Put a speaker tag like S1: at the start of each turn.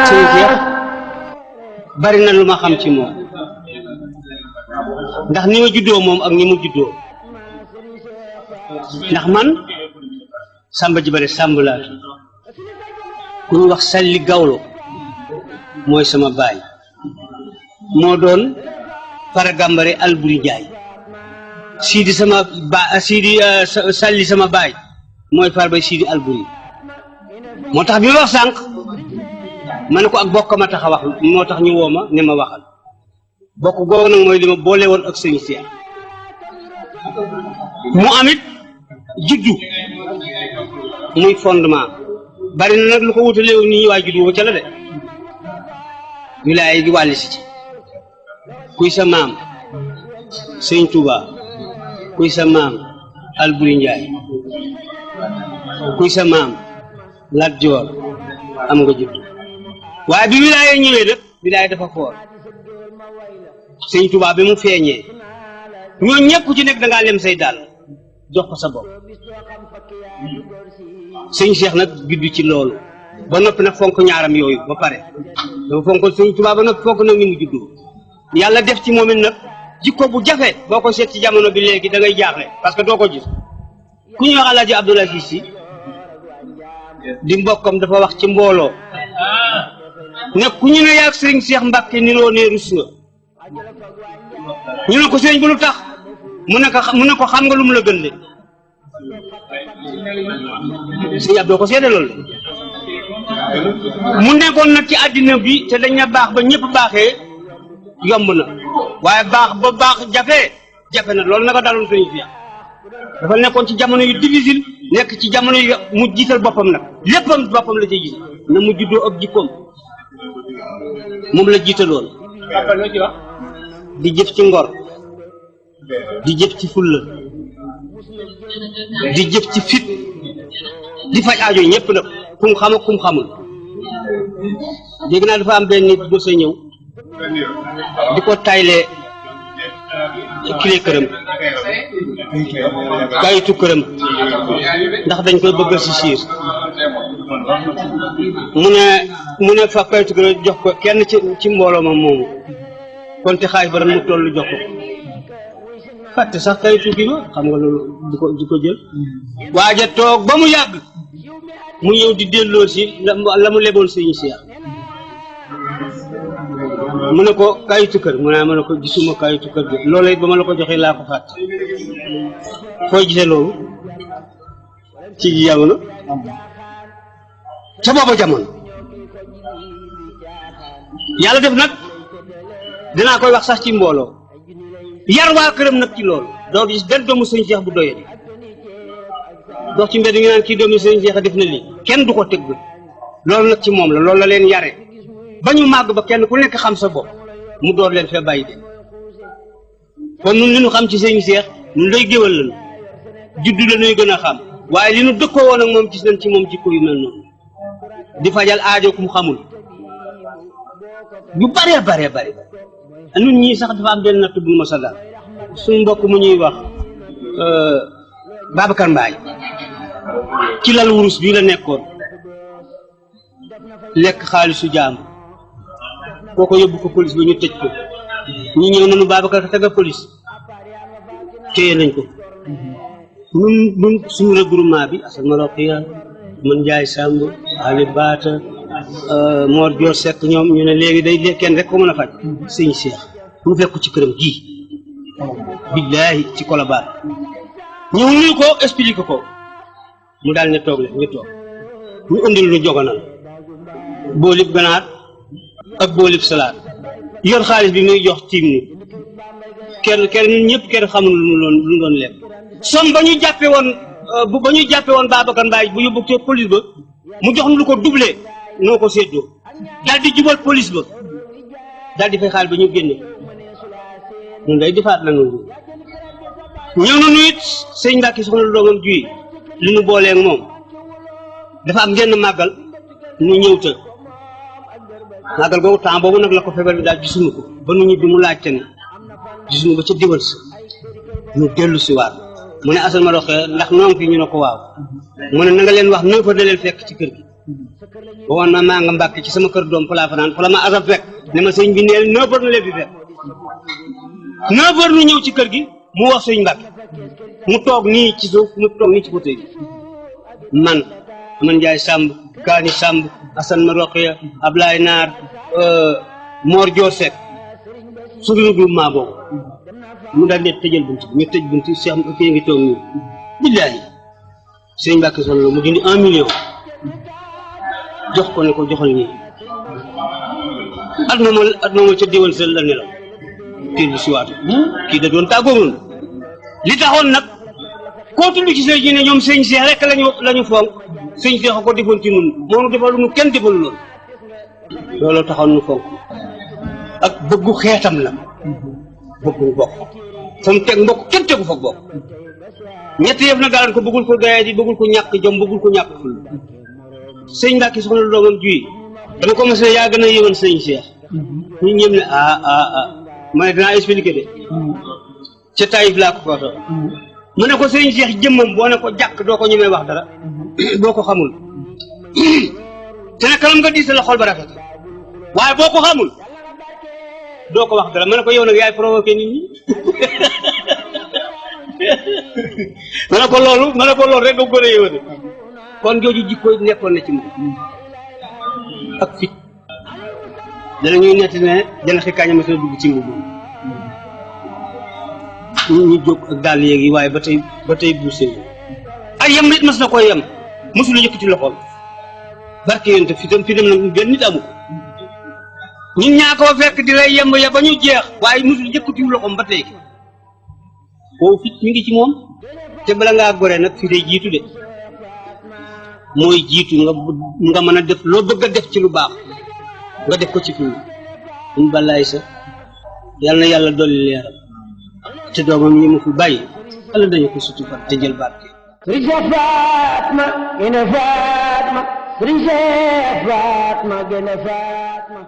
S1: sëñ Cheikh bari na lu ma xam ci moom ndax ni ma juddoo moom ak ni mu juddoo ndax man Samba ji bare Samb laa ku ñu wax Salli Gawlo mooy sama baay moo doon Fara Gambare Alburi Njaay Sidi sama ba Sidi Salli sama baay mooy Fara bay Sidi Alburi moo tax bi ma wax sànq ma ne ko ak bokk ma tax a wax moo tax ñu woo ma ne ma waxal bokk googu nag mooy li ma boole woon ak sëñ Cheikh mu amit juddu muy fondement bari na nag lu ko wutalee ni ñuy waa juddu ca la de wilaaya gi wàlli si ci kuy sa maam sëñ Touba kuy sa maam Alburi Njaay kuy sa maam Lat Joor am nga juddu waaye bi wilaaya ñëwee nag wilaaya dafa foor sëñ Touba bi mu feeñee ñoo ñëpp ci nekk da ngaa lem say daal jox ko sa bopp sëñ Cheikh nag juddu ci loolu ba noppi nag fonk ñaaram yooyu ba pare dafa fonkoon sëñ Touba ba noppi fonk nag ni mu juddoo yàlla def ci moom it nag jikko bu jafe boo ko seet ci jamono bi léegi da ngay jaaxle parce que doo ko gis ku ñuy wax Alaaji Abdoulaye Aziz Si di mbokkam dafa wax ci mbooloo ne ku ñu ne yaag sëriñ Cheikh Mbacke niroo ne rus nga ñu ne ko sëriñ bu lu tax mu ne ko xam nga lu mu la gën de sëriñ Abdou ko seede loolu mu nekkoon nag ci àddina bi te dañ na baax ba ñëpp baaxee yomb na waaye baax ba baax jafe na loolu naka daloon sëriñ Cheikh dafa nekkoon ci jamono yu difficile nekk ci jamono yu mu jiital boppam nag léppam boppam la ci gis na mu juddoo ak jikkoom moom la jiitaloon di jëf ci ngor di jëf ci fulla di jëf ci fit di faj aajo ñëpp nag kum xam ak kum xamul dégg naa dafa am benn nit bu sa ñëw di ko taylee kile këram kayitu këram ndax dañ koy bëgg si siir mu ne fa kayitu këram jox ko kenn ci mbooloo ma moomu kon te xaalis ba mu toll jox ko fàtte sax kayitu gi ba xam nga loolu di ko jël waaja toog ba mu yàgg mu ñëw di delloo si la mu leboon sëñ Cheikh mu ne ko kayitu kër mu ne ko gisuma kayitu kër gi loolu it ba ma la ko joxee laa ko fàtte fooy gisee loolu ci jamono ca booba jamono yàlla def nag dinaa koy wax sax ci mbooloo yar waa këram nag ci loolu doo gis benn doomu sëñ Cheikh bu doyee dox ci mbedd ngi naan kii doomu sëñ Cheikh def na lii kenn du ko tëgg loolu nag ci moom la loolu la leen yare ba ñu màgg ba kenn ku nekk xam sa bopp mu door leen fee bàyyi de kon nun li ñu xam ci sëñ Cheikh ñun lay géwal lañu juddu la ñuy gën a xam waaye li ñu dëkkoo woon ak moom gis nañ ci moom jikko yu mel noonu di fajal aajo ku mu xamul yu bare nun ñii sax dafa am benn natt bu ma sa daal suñu mbokk mu ñuy wax Babacar Mbaye ci lal wurus bii la nekkoon lekk xaalisu jaam kooko yóbbu ko police ba ñu tëj ko ñu ñëw nañu Babacar tega police téye nañ ko nun suñu regroupement bi Assane Marokiya man Njaay Samb Ali Baata Mor Dior Seck ñoom ñu ne léegi day kenn rek ko mën a faj sëñ Cheikh mu fekk ci këram gii billaahi ci Colobane ñëw nuyu ko expliqué ko mu daal ne toog leen ñu toog ñu indil ñu joganal boolib ganaar ak boolib salaat yor xaalis bi muy jox tiim ni kenn ñun ñëpp kenn xamul lu doon lekk som ba ñu jàppe woon Babacar Mbaye bu yóbbu ci police ba mu jox nu lu ko doublé noo ko séddoo daal di jubal police ba daal di fay xaalis ba ñu génne ñun day defaat la noonu ñëw na nu it sëñ Mbàkke soxna lu doomam juy li nu booleeg moom dafa am genn màggal ñu ñëw të màggal googu temps boobu nag la ko feebar bi daal gisuñu ko ba nu ñibbi mu laajte ne gisuñu ba ca diwal sa ñu dellu si waat mu ne Assane ma roxee ndax noonu fi ñu ne ko waaw mu ne na nga leen wax 9 heures da leen fekk ci kër gi ba woon ma maa nga Mbàkke ci sama kër doom fa laa fanaan fa la ma Assane fekk ne ma sëñ bi neel 9 heures na leen fi fekk 9 heures nu ñëw ci kër gi mu wax sëñ Mbàkke mu toog nii ci suuf mu toog nii ci côté bi man Njaay Samb Kaani Samb Assane ma roxee Ablaye Naar Mor Dior Seck suñu groupement boobu mu daal di tëjal bunt bi ñu tëj bunt Cheikh kii ngi toog nii billaahi sëñ Mbàkke Soxna mu dindi 1 million jox ko ne ko joxal ñii at moom ca déwén sel la nelaw kii bi siwaatu kii da doon tàggoonoon li taxoon nag koo tudd ci sëñ ji ne ñoom sëñ Cheikh rek lañu fonk sëñ Cheikh a ko defoon ci nun moo nu defalu nu kenn defalu loolu loolu taxoon nu fonk ak bëggu xeetam la bëggul bokk fa mu teg mbokk kenn tegu fa bokk ñetti yëf na daan ko bëggul ko doyee di bëggul ko ñàkk jom bëggul ko ñàkk ful sëñ Mbàkke Soxna doomam juy dama ko mos ne yaa gën a yëwan sëñ Cheikh ñu ñëm ne ma ne dinaa expliqué de ca Taïf laa ko foto mu ne ko sëñ Cheikh jëmmam boo ne ko jàkk doo ko ñemee wax dara boo ko xamul te ne kanam nga diis la xol ba rafet waaye boo ko xamul doo ko wax dara ma ne ko yow nag yaay provoqué nit ñi ma ne ko loolu rek nga gën a yëwate kon jooju jikko nekkoon na ci moom ak fit danañuy nett ne jana xi kaaña mas na dugg ci mbubb ñu jóg ak dàll yéeg yi waaye ba tey bu sëy ay yem nit mas na koy yem mosul yëkkati loxoom barke yonte fitam nag benn nit amu ñun ñaa ko fekk di lay yemb ya ba ñu jeex waaye mosul yëkkati loxoom ba tey koo fit mi ngi ci moom te bala ngaa gore nag fi day jiitu de mooy jiitu nga mën a def loo bëgg a def ci lu baax nga def ko ci fi ñu balaay sa yal na yàlla dolli leeram te doomam yi mu fi bàyyi yàlla dañu ko sutu fa te jël barke
S2: Sëriñ Cheikh Fatma gën a Fatma Sëriñ Cheikh Fatma gën a Fatma